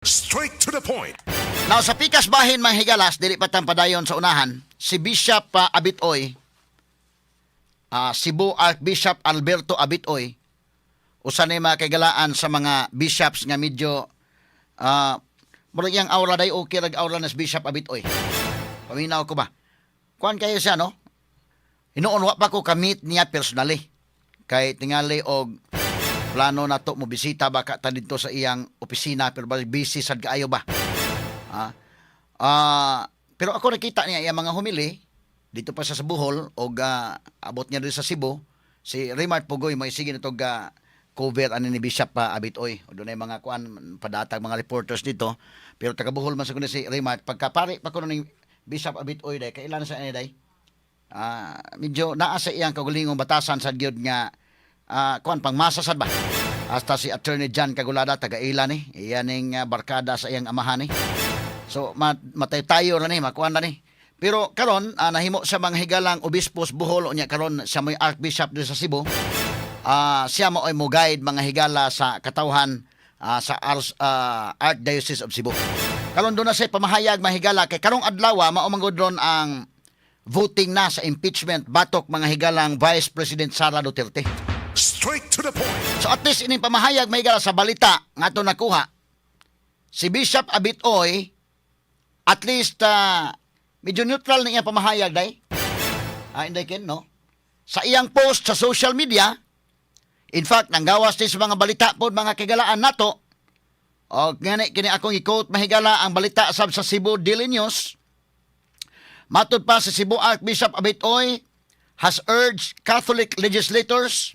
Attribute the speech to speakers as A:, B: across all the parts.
A: Straight to the point.
B: Now sa pikas bahin, mga higalas, dili pa tang padayon sa unahan, si Bishop Abitoy, Cebu Archbishop Alberto Abitoy, usa ni mga kaigalaan sa mga bishops nga medyo murag iyang aura day, okay rag aura na si Bishop Abitoy. Paminaw ko ba? Kuan kayo siya, no? Hinuon wa pa ko ka-meet niya personally. Kay tingali og plano na to mo bisita ba ka ta didto sa iyang opisina, pero ba busy sad kaayo ba? Ah, pero ako nakita niya iyang mga homily dito pa siya sa Bohol og abot niya dito sa Cebu. Si Raymart Pugoy may sige nito ga cover ani ni Bishop pa Abitoy. O dunay mga kuan padatag mga reporters dito. Pero taga Bohol man sa kuno si Raymart. Pagkapari pa kuno ni Bishop Abitoy day, kailan sa ani day? Medyo naa sa iyang kaugalingong batasan sa gyud nga kuan pangmasa sad ba. Hasta si Attorney John Kagulada, taga-ila ni, iyan ning barkada sa iyang amahan ni. So matay tayo ra ni, makuan na ni. Pero karon nahimo sa mga higalang obispos Bohol, unya karon siya may archbishop dito sa Cebu. Siya mo ay mo guide, mga higala, sa katawhan sa Archdiocese of Cebu. Karon doon na siya pamahayag, mga higala, kay karong adlaw mao man gud ron ang voting na sa impeachment batok, mga higalang, Vice President Sara Duterte.
A: Straight to the point.
B: So at least ining pamahayag, mga higala, sa balita nga ato nakuha, si Bishop Abitoy at least medyo neutral na iyang pamahayag day. Inday ken, no? Sa iyang post sa social media, in fact, nanggawas din sa mga balita po, mga kigalaan nato. O ngani kini akong i-quote, mahigala, ang balita sab sa Cebu Daily News. Matod pa si Cebu Archbishop Abitoy has urged Catholic legislators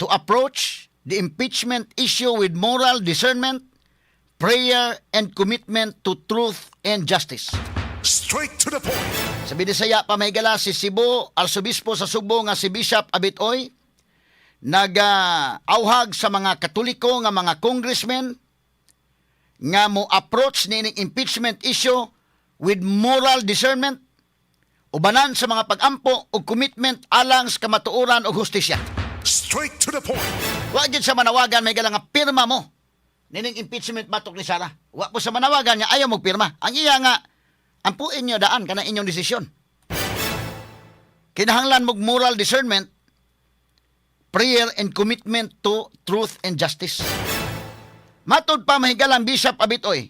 B: to approach the impeachment issue with moral discernment, prayer, and commitment to truth and justice.
A: Straight to the point.
B: Sa Binisaya pa, mahigala, si Cebu, Arsobispo sa Sugbo nga si Bishop Abitoy, nag-auhag sa mga Katoliko nga mga congressmen nga mo approach niining impeachment issue with moral discernment, ubanan sa mga pagampo ug commitment alang sa kamatuoran ug hustisya.
A: Straight to the point.
B: Wa gyud sa manawagan, may nga pirma mo nining impeachment batok ni Sara. Wa po sa manawagan nga ayaw mo pirma. Ang iya nga ampuin niyo daan kana inyong desisyon. Kinahanglan mog moral discernment, prayer and commitment to truth and justice. Matod pa, mahigalang, Bishop Abitoy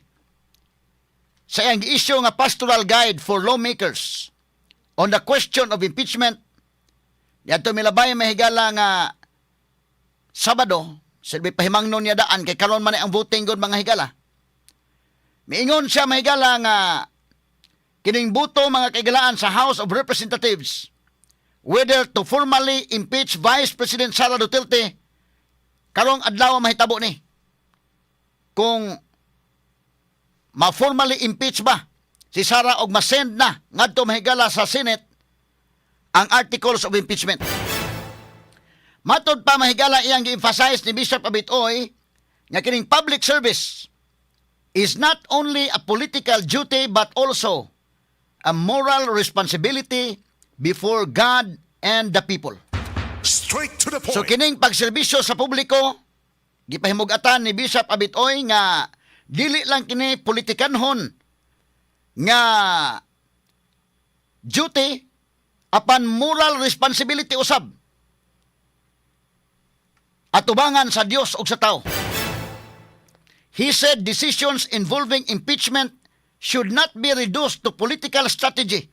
B: sa iyang issue nga pastoral guide for lawmakers on the question of impeachment niadto milabay, mahigala, nga Sabado, silbi pahimangnon niya daan kay karon man ay ang voting gud, mga higala. Miingon siya, mahigala, nga kining boto, mga kaigalaan, sa House of Representatives whether to formally impeach Vice President Sara Duterte karong adlaw mahitabo ni. Kung ma-formally impeach ba si Sara og ma-send na ngadto, mahigala, sa Senate ang articles of impeachment. Matod pa, mahigala, iyang gi-emphasize ni Bishop Abitoy nga kining public service is not only a political duty but also a moral responsibility before God and the people.
A: Straight to the point.
B: So kining pagserbisyo sa publiko, gipahimug-atan ni Bishop Abitoy nga dili lang kini politikanhon nga duty apan moral responsibility usab atubangan sa Dios ug sa tao. He said decisions involving impeachment should not be reduced to political strategy,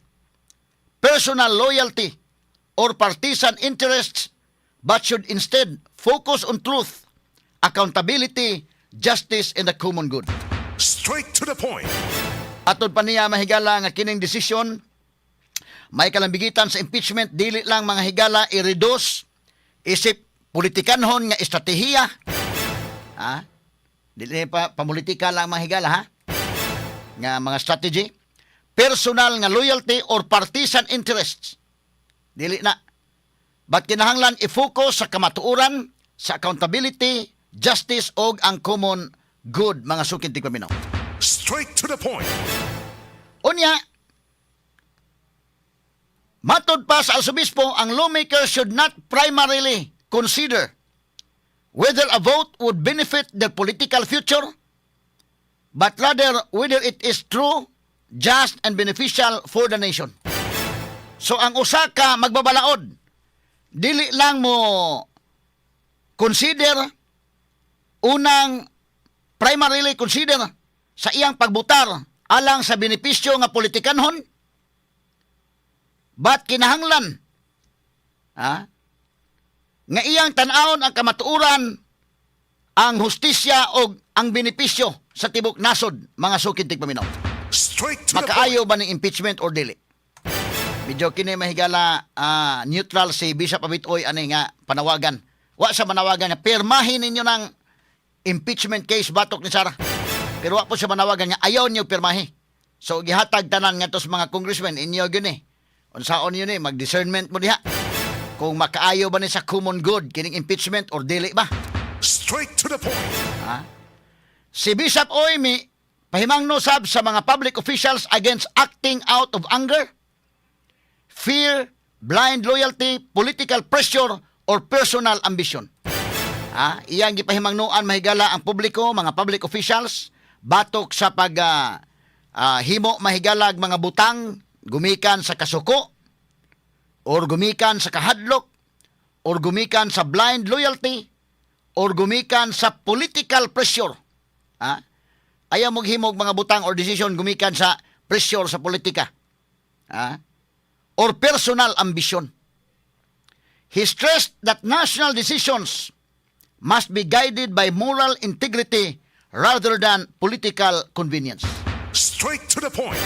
B: personal loyalty, or partisan interests, but should instead focus on truth, accountability, justice, and the common good.
A: Straight to the point.
B: Atod pa niya, mahigala, nga kining desisyon may kalambigitan sa impeachment dili lang, mga higala, i-reduce isip politikanhon nga estratehiya. Ha? Dili pa pamulitika lang, mga higala, ha? Nga mga strategy, personal nga loyalty or partisan interests. Dili na. But kinahanglan i-focus sa kamatuoran, sa accountability, justice og ang common good, mga suking tigpaminaw.
A: Straight to the point.
B: Unya, matod pa sa Arsobispo, ang lawmakers should not primarily consider whether a vote would benefit their political future. but rather whether it is true, just, and beneficial for the nation. So ang usa ka magbabalaod, dili lang mo consider, unang primarily consider sa iyang pagbutar alang sa benepisyo nga politikanhon, but kinahanglan nga iyang tan-awon ang kamatuoran, ang hustisya o ang benepisyo sa tibok nasod, mga sukid tigpaminaw.
A: Straight to the point.
B: Makaayo ba ning impeachment or dili? Medyo kini, mahigala, neutral si Bishop Abitoy ani nga panawagan. Wa sa manawagan nga pirmahin ninyo ng impeachment case batok ni Sara. Pero wa po siya manawagan nga ayaw niyo pirmahi. So gihatag tanan nga sa mga congressmen, inyo gyud ni. Unsaon yun eh, mag-discernment mo diha. Kung makaayo ba ni sa common good kining impeachment or dili ba?
A: Straight to the point.
B: Si Bishop Oy mipahimangno sab sa mga public officials against acting out of anger, fear, blind loyalty, political pressure, or personal ambition. Iyang gipahimangnoan, mahigala, ang publiko, mga public officials, batok sa pag himo, mahigalag, mga butang gumikan sa kasuko or gumikan sa kahadlok or gumikan sa blind loyalty or gumikan sa political pressure. Ayaw mo himog mga butang or decision gumikan sa pressure sa politika. Or personal ambition. He stressed that national decisions must be guided by moral integrity rather than political convenience.
A: Straight to the point.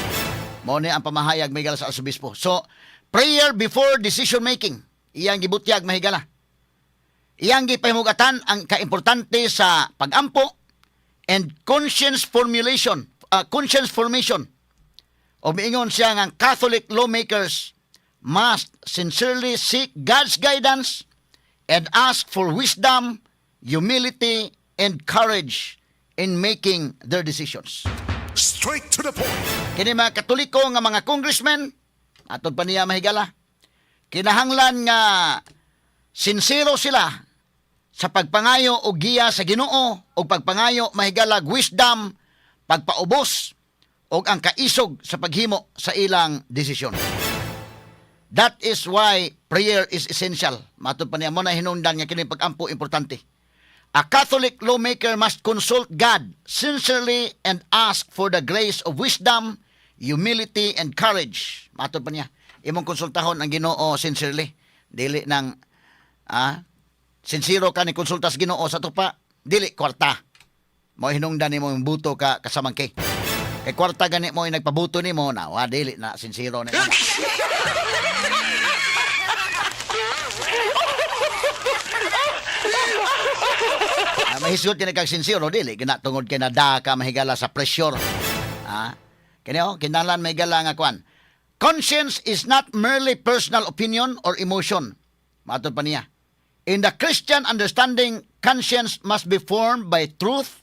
B: Mao ni ang pamahayag, mahigala, sa Arsobispo. So, prayer before decision making. Iyang gibutyag, mahigala. Iyang gipahimugatan ang kaimportante sa pagampo and conscience formulation, conscience formation. O miingon siya nga ang Catholic lawmakers must sincerely seek God's guidance and ask for wisdom, humility, and courage in making their decisions.
A: Straight to the point.
B: Kini mga Katoliko nga mga congressmen, atod pa niya, mahigala, kinahanglan nga sinsero sila sa pagpangayo og giya sa Ginoo o pagpangayo, mahigala, wisdom, pagpaubos og ang kaisog sa paghimo sa ilang desisyon. That is why prayer is essential. Matod pa niya, mao na hinungdan nga kini pag-ampo importante. A Catholic lawmaker must consult God sincerely and ask for the grace of wisdom, humility, and courage. Matod pa niya, imong konsultahon ang Ginoo sincerely. Dili nang sincero ka ni konsulta sa Ginoo sa tupa, dili kwarta. Mo hinungdan nimo yung buto ka kasamangke. Kay kwarta gani mo yung nagpabuto nimo na, wa dili na sincero na. Mahisgot kini kag sincero, dili gina tungod kay nada ka, mahigala, sa pressure. Kini oh, kinahanglan, mahigala, nga kwan. Conscience is not merely personal opinion or emotion. Matod pa niya. In the Christian understanding, conscience must be formed by truth,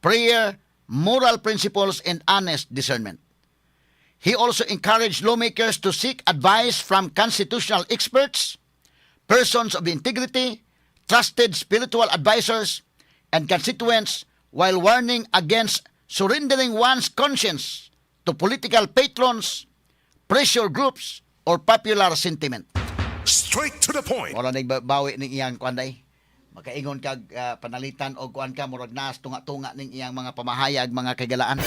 B: prayer, moral principles, and honest discernment. He also encouraged lawmakers to seek advice from constitutional experts, persons of integrity, trusted spiritual advisors, and constituents while warning against surrendering one's conscience to political patrons, pressure groups, or popular sentiment.
A: Straight to the point.
B: Mura ning bawi ning iyang kuan day. Makaingon kag panalitan o kuan ka, murag naas tunga-tunga ning iyang mga pamahayag, mga kagalaan.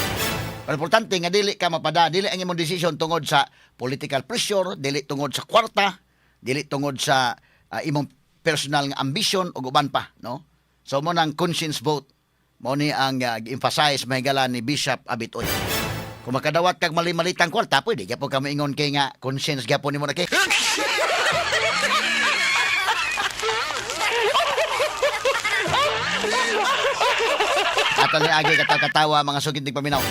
B: Pero importante nga dili ka mapada, dili ang imong decision tungod sa political pressure, dili tungod sa kwarta, dili tungod sa imong personal nga ambition o uban pa, no? So mao nang conscience vote. Mao ni ang gi-emphasize, mahigala, ni Bishop Abitoy. Kung makadawat kag mali-malitang kwarta, pwede gyapon ka moingon kay nga conscience gyapon nimo na kay. Ato ni agi katawa-katawa, mga sugid paminaw.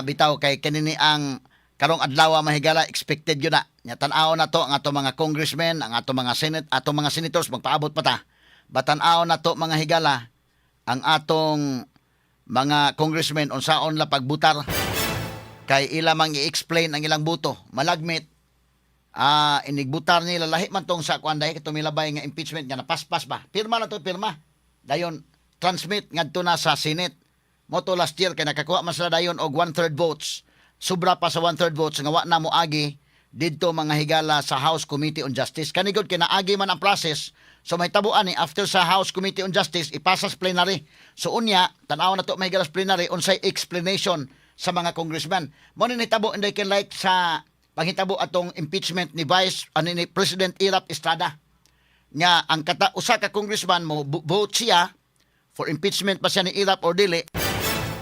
B: Bitaw kay kanini ang karong adlaw, mahigala, expected yun na. Nya tan-aw na to ang ato mga congressmen, ang ato mga senate, ato mga senators, magpaabot pa ta. Batan-aw na to, mga higala, ang atong mga congressmen unsaon la pagbutar kay ila mang i-explain ang ilang buto. Malagmit inigbutar nila lahi man tong sa kuan dahil tumilabay nga impeachment nga napaspas ba. Pirma na to, pirma. Dayon transmit ngadto na sa Senate. Mao to last year kay nakakuha man sila dayon og one-third votes. Sobra pa sa one-third votes nga wa na moagi didto, mga higala, sa House Committee on Justice. Kani gud kay naagi man ang process. So mahitabo ani after sa House Committee on Justice, ipasa sa plenary. So unya, tan-aw na to, mga higala, sa plenary unsay explanation sa mga congressman. Mao ni nahitabo, inday, kay like sa panghitabo atong impeachment ni Vice ano ni President Erap Estrada nga ang kata usa ka congressman mo vote siya for impeachment pa siya ni Erap or dili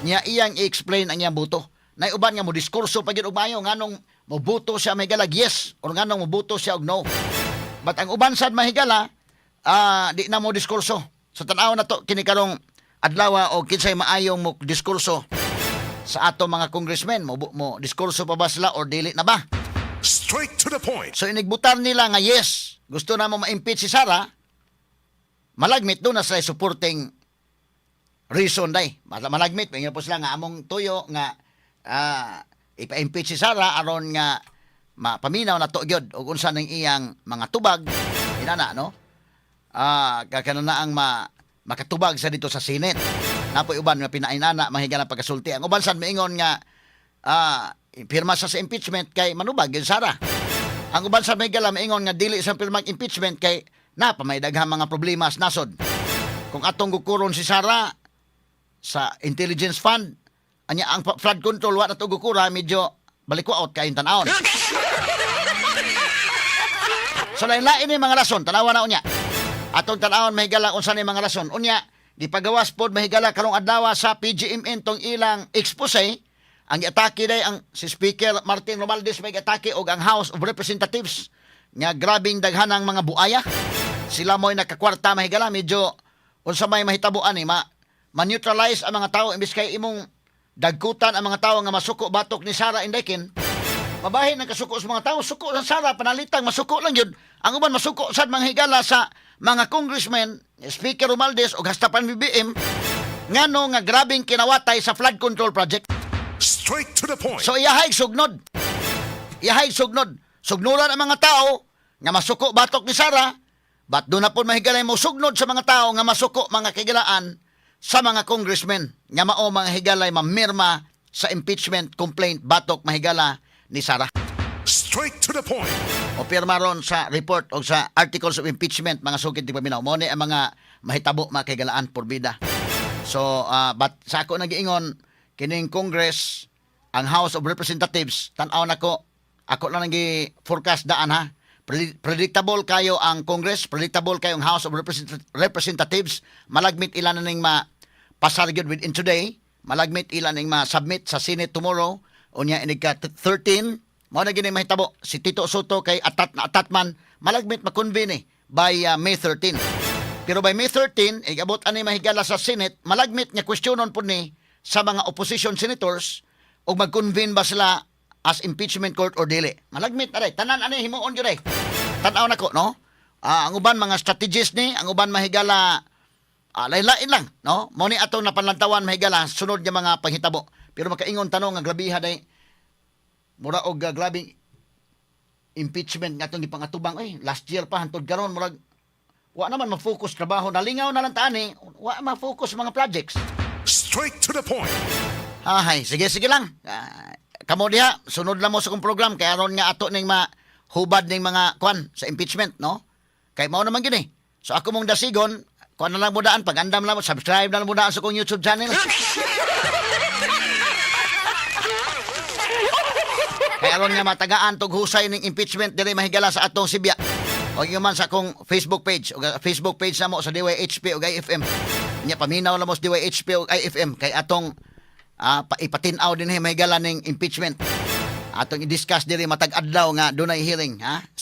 B: niya, iyang i-explain ang iyang boto. Nay uban nga mo diskurso pa gyud og maayo nganong moboto siya, mahigala, yes or nganong moboto siya og no. But ang uban sad, mahigala, di na mo diskurso. So tan-aw na to kini karong adlaw og kinsay maayong mo diskurso sa ato mga congressmen, mo diskurso pa ba sila or dili na ba?
A: Straight to the point.
B: So inigbutar nila nga yes, gusto na mo ma-impeach si Sara, malagmit duna sila supporting reason day. Malagmit, may po sila nga among tuyo nga ipa-impeach si Sara aron nga mapaminaw na to gyud og unsa ning iyang mga tubag inana, no? Kakana na ang makatubag sa dito sa Senate. Napoy uban nga pinainana, mahigala, pagkasulti. Ang uban sad miingon nga pirma sa impeachment kay manubag gyud Sara. Ang uban sa mahigala miingon nga dili sa pirmag impeachment kay napa may daghang mga problema sa nasod. Kung atong gukuron si Sara sa intelligence fund, anya ang flood control wa na to gukura, medyo balikwaot kayong tan-awon. So lain-lain ni mga rason, tanawa na unya. Atong tan-awon, mahigala, unsa ni mga rason. Unya, gipagawas pod, mahigala, karong adlaw sa PGMN tong ilang expose. Ang giatake day ang si Speaker Martin Romualdez, may giatake og ang House of Representatives nga grabing daghanang mga buaya. Sila mo'y nakakwarta, mahigala, medyo unsa may mahitabo ani, ma ma-neutralize ang mga tao. Imbis kay imong dagkutan ang mga tao nga masuko batok ni Sara Inday Ken, mabahin ang kasuko sa mga tao, suko sa Sara, panalitang masuko lang yun. Ang uban masuko sad, mga higala, sa mga congressmen, Speaker Romualdez o hasta pan BBM, ngano nga grabing kinawatay sa flood control project.
A: Straight to the point.
B: So iyahay sugnod. Iyahay sugnod. Sugnuran ang mga tao nga masuko batok ni Sara, but duna po, mahigalay, mo sugnod sa mga tao nga masuko, mga kahigalaan, sa mga congressmen nga mao, mga higalay, mamirma sa impeachment complaint batok, mahigala, ni Sara.
A: Straight to the point.
B: O pirma ron sa report o sa articles of impeachment, mga sukit di paminaw. Mao ni ang mga mahitabo, mga kahigalaan, porbida. So, but sa ako nagiingon, kining Congress, ang House of Representatives, tan-aw nako, ako lang nang forecast daan ha. Predictable kayo ang Congress, predictable kayo ang House of Representatives, malagmit ilan na ning ma pasar gyud within today, malagmit ilan ning ma-submit sa Senate tomorrow, unya inig ka 13, mao na gini mahitabo. Si Tito Sotto kay atat na atat man, malagmit ma-convene eh, by May 13. Pero by May 13, igabot ani, mahigala, sa Senate, malagmit nga questionon po ni sa mga opposition senators og mag-convene ba sila as impeachment court or dili. Malagmit na tanan ani himuon gyud ay. Tan-aw nako, no? Ang uban mga strategist ni, ang uban, mahigala, lain-lain lang, no? Mao ni atong napanlantawan, mahigala, sunod nga mga panghitabo. Pero makaingon tanong nga grabiha day mura og grabing impeachment nga atong gipangatubang ay last year pa hantod karon, murag wa naman ma-focus trabaho, nalingaw na lang taani, wa ma-focus mga projects.
A: Straight to the point.
B: Ahay, sige sige lang. Kamo diha, sunod lang mo sa kong program kay aron nga ato ning mahubad ning mga kwan sa impeachment, no? Kay mao naman gini. So ako mong dasigon, kuan na lang mo daan, pag-andam lang mo, subscribe na lang mo daan sa kong YouTube channel. Kay aron nga matagaan tog husay ning impeachment diri, mahigala, sa atong Sibya. O yung man sa akong Facebook page o Facebook page na mo sa DYHP o IFM. Nya paminaw lang mo sa DYHP o IFM kay atong ipatin-aw din mahigala ning impeachment. Atong i-discuss diri matag adlaw nga dunay hearing ha.